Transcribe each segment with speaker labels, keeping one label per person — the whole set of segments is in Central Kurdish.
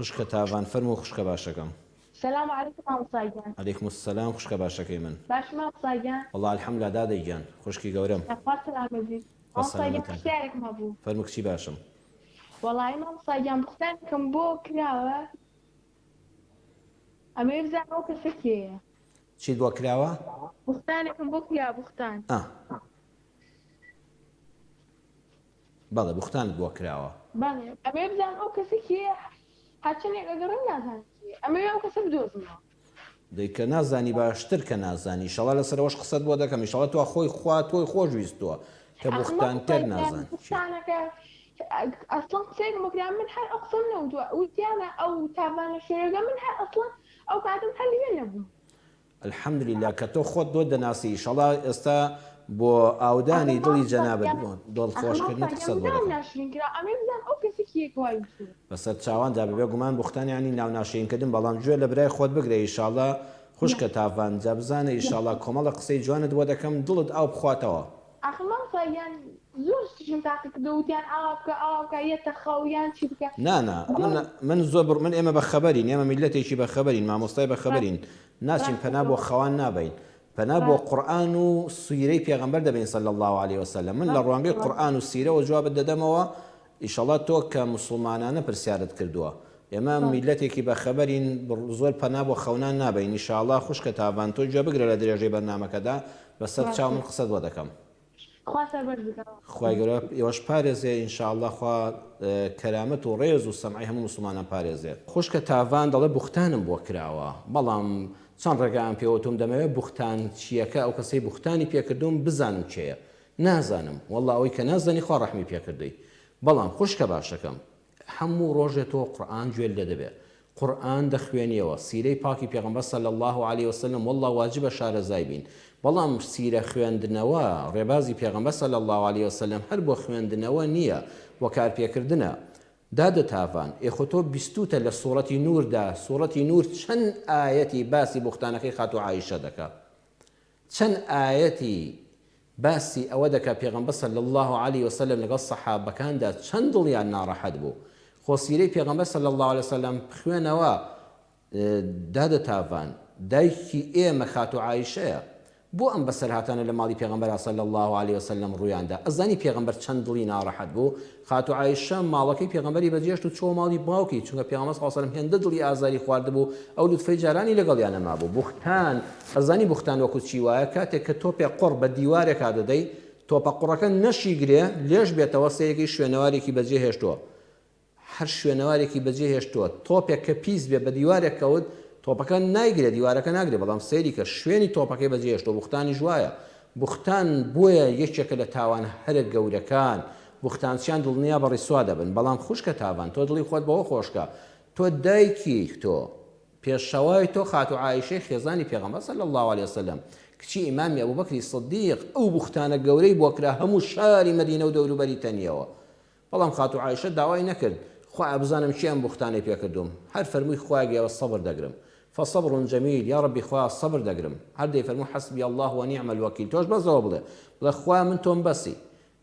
Speaker 1: خوشکە تاڤان فەرموو خوشکە باشەکەم.
Speaker 2: سلام علیکم مامۆستا گیان.
Speaker 1: علیکم السلام خوشکە باشەکەی من.
Speaker 2: باشی مامۆستا گیان.
Speaker 1: وەڵا الحمدللە دادە گیان خوشکی گەورەم.
Speaker 2: یاخوا سەلامەت بیت.
Speaker 1: خوا
Speaker 2: مامۆستا گیان
Speaker 1: سەلامەتتان کات.
Speaker 2: پرسیارێکم هەبوو.
Speaker 1: فەرموو کچی باشم.
Speaker 2: وەڵایی مامۆستا گیان بوختانێکم بۆ کراوە ئەمەوێ بزانم ئەو کەسە کێیە.
Speaker 1: چیت بۆ کراوە؟
Speaker 2: بوختانێکم بۆ کرا بوختان.
Speaker 1: ئا. بەڵێ بوختانت بۆ کراوە.
Speaker 2: بەڵێ ئەمەوێ بزانم ئەو کەسە کێیە هەرچەندێک ئەگەڕێم نازانم کێیە ئەمەوێ ئەو کەسە بدۆزمەوە.
Speaker 1: دەی کە نازانی باشتر کە نازانی ئیشەڵا لەسەر ئەوەش قسەت بۆ دەکەم ئیشەڵا توا خۆی خوا تۆی خۆش ویستووە کە
Speaker 2: ئاخ
Speaker 1: بوختان
Speaker 2: مامۆستا
Speaker 1: کەر
Speaker 2: گیان
Speaker 1: نازانی کێیە.
Speaker 2: بوختانەکە ئەسڵەن قسەیەکم بۆ کرا من هەر ئەو قسەم نەوتووە وتیانە ئەو تاڤانە شوێنەکە من هەر ئەسڵەن ئەو کاتەم هەر لەوێ نەبووم.
Speaker 1: الحمدللە کە تۆ خۆت بۆت دەناسی ئیشەڵا ئێستا بۆ
Speaker 2: ئاخە
Speaker 1: ئاودانی دڵی
Speaker 2: مامۆستا
Speaker 1: جەنابت
Speaker 2: گیان
Speaker 1: بۆ دڵ
Speaker 2: ئاخە
Speaker 1: خۆش
Speaker 2: مامۆستا
Speaker 1: کردنت
Speaker 2: گیان
Speaker 1: قسەت
Speaker 2: من
Speaker 1: بۆ
Speaker 2: ناوم
Speaker 1: دەکەم.
Speaker 2: ناشرین کرا ئەمەوێ بزانم ئەو کەسە کێیە کە وای وتووە.
Speaker 1: بەسەر چاوان جا بێ گومان بوختان یانی ناو ناشرین کردن بەڵام گوێ لە برای خۆت بگرە ئیشاڵا خوشکە تاڤان جا بزانە ئیشاڵا کۆمەڵە قسەی جوانت بۆ دەکەم دڵت ئاو بخواتەوە.
Speaker 2: ئاخر مامۆستا گیان زۆر شتیشم تاقی کردەوە وتیان ئاوا بکە ئاوا بکە یەتە خەو یان چی بکە
Speaker 1: نا نا من
Speaker 2: زۆر
Speaker 1: من زۆر بڕ من ئێمە بە خەبەرین ئێمە میللەتێکی بە خەبەرین مامۆستای بە خەبەرین ناچین
Speaker 2: ڕاستە
Speaker 1: پەنا بۆ خەوان نابەین پەنا بۆ
Speaker 2: ڕاستە
Speaker 1: قورئان و سیرەی پێغەمبەر دەبەین صلی اللە علیە وسلم من لە
Speaker 2: ڕاستە
Speaker 1: ڕوانگەی قورئان و سیرەوە جوابت دەدەمەوە ئیشەڵا تۆ کە موسڵمانانە پرسیارت کردووە ئێمە میللەتێکی بە خەبەرین زۆر پەنا بۆ خەونان نابەین ئیشاڵا خوشکە تاڤان تۆ گوێ بگرە لە درێژەی بەرنامەکەدا بەسەر چاو
Speaker 2: ڕاستە
Speaker 1: من قسەت بۆ دەکەم.
Speaker 2: خوا سەربەرز بکا.
Speaker 1: خوای گەورە ئێوەش پارێزێ ان شاء اللە خوا کەرامەت و ڕێز و سەمعەی هەموو موسڵمانان پارێزێ. خوشکە تاڤان دەڵێ بوختانم بۆ کراوە بەڵام چەند ڕێگایان پێوتوم دەمەوێ بوختان چیەکە ئەو کەسەی بوختانی پێکردوم بزانم کێیە نازانم وەڵا ئەوەی کە نازانی خوا ڕەحمی پێکردوی بەڵام خوشکە باشەکەم هەموو ڕۆژێ تۆ قورئان گوێت لێ دەبێ قورئان دەخوێنیەوە سیرەی پاکی پێغەمبەر صلی اللە علیە وسلم واللە واجبە شارەزای بین بەڵام سیرە خوێندنەوە ڕێبازی پێغەمبەر صلی اللە علیە وسلم هەر بۆ خوێندنەوە نیە بۆ کارپێکردنە دادە تاڤان ئێ خۆ تۆ بیستوتە لە سوڕەتی نور دا سوڕەتی نور چەند ئایەتی باسی بوختانەکەی خاتوو عائیشە دەکا چەند ئایەتی باسی ئەوە دەکا پێغەمبەر صلی اللە علیە وسلم لەگەڵ سەحابەکاندا چەند دڵیان ناڕەحەت بوو خۆ سیرەی پێغەمبەر صلی اللە علیە وسلم بخوێنەوە دادە تاڤان دایکی ئێمە خاتوو عائیشەیە بۆ ئەم بەسەرهاتانە لە ماڵی پێغەمبەرا صلی اللە علیە وسلم ڕوویاندا ئەزانی پێغەمبەر چەند دڵی ناڕەحەت بوو خاتوو عائیشە ماڵەکەی پێغەمبەری بەجێشت و چۆوە ماڵی باوکی چونکە پێغەمبەر صلی اللە علیە وسلم هێندە دڵی ئازاری خواردبوو ئەو لوتفەی جارانی لەگەڵیا نەمابوو بوختان ئەزانی بوختان وەکو چی وایە کاتێک کە تۆپێ قوڕ بە دیوارێکا دەدەی تۆپە قوڕەکە نەشیگرێ لێش بێتەوە سەیرەکەی شوێنەوارێکی بەجێ هێشتووە هەر شوێنەوارێکی بەجێ هێشتووە تۆپێک کە پیس بێ بە دیوارێک کەوت تۆپەکە نایگرێ دیوارەکە ناگرێ بەڵام سەیری کە شوێنی تۆپەکەی بەجێ هێشتووە بوختانیش وایە بوختان بۆیە یەکێکە لە تاوانە هەرە گەورەکان بوختانچیان دڵنیا بە ڕیسوا دەبن بەڵام خوشکە تاڤان تۆ دڵی خۆت بەوە خۆشکە تۆ دایکی تۆ پێشەوای تۆ خاتوو عائیشەی خێزانی پێغەمبەر صلی اللە علیە وسلم کچی ئیمامی ئەبوبەکری صدیق ئەو بوختانە گەورەی بۆ کرا هەموو شاری مەدینە و دەوروبەری تەنیەوە بەڵام خاتوو عائیشە داوای نەکرد خوایە بزانم کێ ئەم بوختانەی پێ کردووم هەر فەرمووی خوایە گیان سەبر دەگرم فصبر جمیل یاڕەبی خوایە سەبر دەگرم هەر دەیفەرموو حسبی اللە ونعم الوکیل تۆش بەس ئەوە بڵێ بڵێ خوایە من تۆم بەسی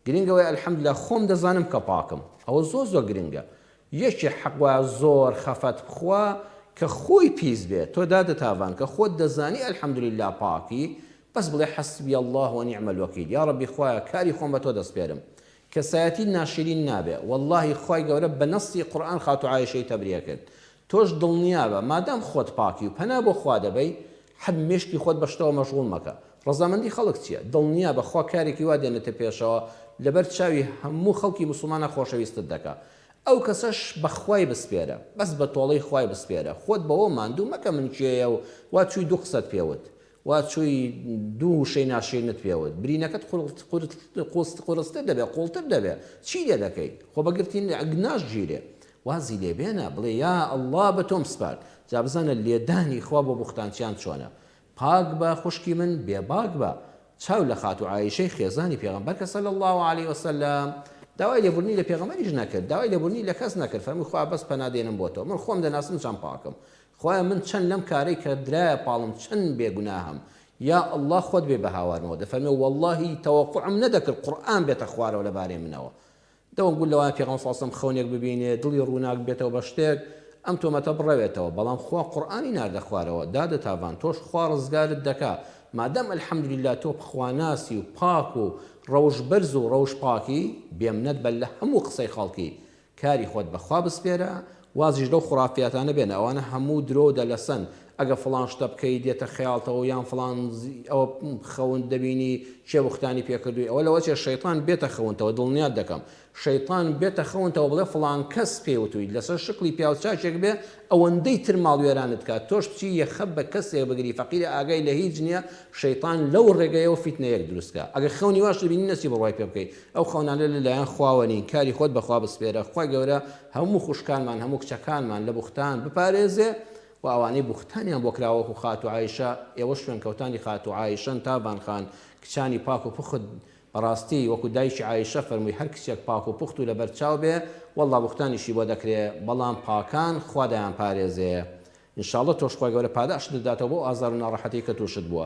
Speaker 1: گرنگ ئەوەیە الحمدللە خۆم دەزانم کە پاکم ئەوە زۆر زۆر گرنگە یەکێ حەق وایە زۆر خەفەت بخوا کە خۆی پیس بێ تۆ دادە تاڤان کە خۆت دەزانی الحمدللە پاکی بەس بڵێ حسبی اللە ونعم الوکیل یاڕەبی خوایە کاری خۆم بە تۆ دەسپێرم کەسایەتی ناشرین نابێ وەڵاهی خوای گەورە بە نەسی قورئان خاتوو عائیشەی تەبریە کرد تۆش دڵنیابە مادام خۆت پاکی و پەنا بۆ خوا دەبەی حەب مێشکی خۆت بە شتەوە مەشغوڵ مەکە ڕەزامەندی خەڵک چیە دڵنیابە خوا کارێکی وا دێنێتە پێشەوە لەبەر چاوی هەموو خەڵکی موسڵمانا خۆشەویستت دەکا ئەو کەسەش بە خوای بسپێرە بەس بە تۆڵەی خوای بسپێرە خۆت بەوە ماندوو مەکە من کێیە و وا چووی دوو قسەت پێ وت وا چووی دوو وشەی ناشیرنت پێ وت برینەکەت قورستر دەبێ قوڵتر دەبێ چی لێ دەکەی خۆ بە گرتین ناشگیرێ وازی لێ بێنە بڵێ یا اللە بە تۆم سپارد جا بزانە لێدانی خوا بۆ بوختانچیان چۆنە پاک بە خوشکی من بێباک بە چاو لە خاتوو عائیشەی خێزانی پێغەمبەر کە صلی اللە علیه وسلم داوای لێبوردنی لە پێغەمبەریش نەکرد داوای لێبوردنی لە کەس نەکرد فەرمووی خوا بەس پەنا دێنم بۆ تۆ من خۆم دەناسم چەند پاکم خوایە من چەند لەم کارەی کە درایە پاڵم چەند بێ گوناهم یا اللە خۆت بێ بە هاوارمەوە دەفەرمێ واللەهی تەوەقوعم نەدەکرد قورئان بێتە خوارەوە لەبارەی منەوە دەوم گوت لەوانە پێغەمبەر صلی اللە علیە وسلم خەونێک ببینێ دڵی ڕووناک بێتەوە بە شتێک. ئەم تۆمەتە بڕەوێتەوە بەڵام خوا قورئانی ناردە خوارەوە دادە تاڤان تۆش خوا ڕزگارت دەکا مادام الحمدللە تۆ خواناسی و پاک و ڕەوش بەرز و ڕەوش پاکی بێمنەت بە لە هەموو قسەی خەڵکی کاری خۆت بە خوا بسپێرە وازیش لەو خوڕافیاتانە بێنە ئەوانە هەموو درۆ و دەلەسەن ئەگە فڵان شتە بکەی دێتە خەیاڵتەوە یان فڵان ئەوە خەونت دەبینی کێ بوختانی پێکردووی ئەوە لەوەچێ شەیتان بێتە خەونتەوە دڵنیات دەکەم شەیتان بێتە خەونتەوە بڵێ فڵان کەس پێی وتووی لەسەر شکڵی پیاو چاکێک بێ ئەوەندەی تر ماڵ وێرانت کا تۆش بچی یەخە بە کەسێک بگری فەقیرە ئاگای لە هیچ نیە شەیتان لەو ڕێگەیەوە فیتنەیەک دروست کا ئەگەر خەونی واشت بینی نەچی بڕوای پێ بکەی ئەو خەونانە لە لایەن خواوە نین کاری خۆت بەخوا بسپێرە خوای گەورە هەموو خوشکانمان هەموو کچەکانمان لە بوختان بپارێزێ و ئەوانەی بوختانیان بۆ کراوە وەکو خاتوو عایشە ئێوەش شوێنکەوتانی خاتوو عایشەن تاڤان خان کچانی پاک و پوخت بەڕاستی وەکو دایکی عایشە فەرمووی هەر کچێک پاک و پوخت و لەبەر چاو بێ واللە بوختانیشی بۆ دەکرێ بەڵام پاکان خوا دەیانپارێزێ ان شاء اللە تۆش خوای گەورە پاداشتت دەداتەوە بەو ئازار و ناڕەحەتیەی کە توشت بووە.